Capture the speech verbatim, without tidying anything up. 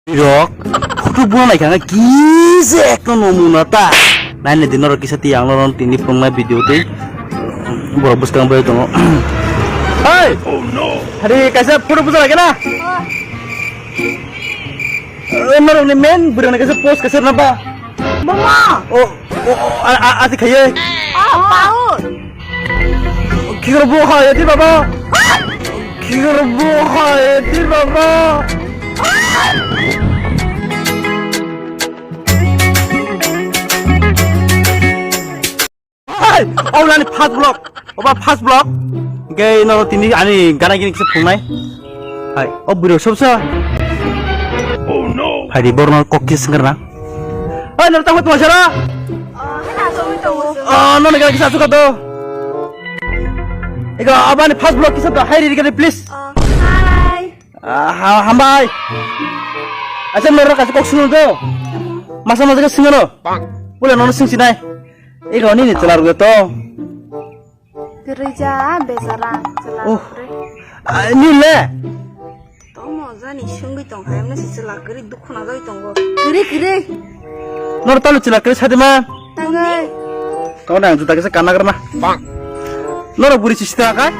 Rok, photo buna naikha kisa ekno nomuna ta. Naini din norok kisa tiyang norok tini phunuknai video tei borok bwskang bai tongo. Hey! Hari kaisa photo buja lagi na? Eh, norok ni men bwrang ni kaisa post kaisa na ba? Mama! Oh, oh, oh, a, a, ati khaye. Oh, paut! Khikar bo hai ati baba. Khikar bo hai ati baba. Hai, oh, nani first vlog. Oba first vlog. Gei no tini ani gana gini kisa phungnai. Hai, oh, bwrwi sob sa. Oh no. Hai di borno kok kis ngerna. Hai, no tamo tuwa sara. Oh, no, no, kisa suka to. Ega abani first vlog kisa to hai ri ri please. Oh, hi. Ah, ha, hambai. Acha, norok kaisa kok sunu do. Masa masa ke singono. Bole nono sing sinai. Ego nini chwla rwgwi to. Kwrwi ja, bejara, chwla Oh. kwrwi. Ah, ni le? Tomo jani sungwi tong hai, mne si chwla kwrwi dukhu na jai tongo. Kwrwi, kwrwi. Nor talo chwla kwrwi sadi ma? Tangwi. Kau nang juta kisa kana karna. Norok buri sista kai?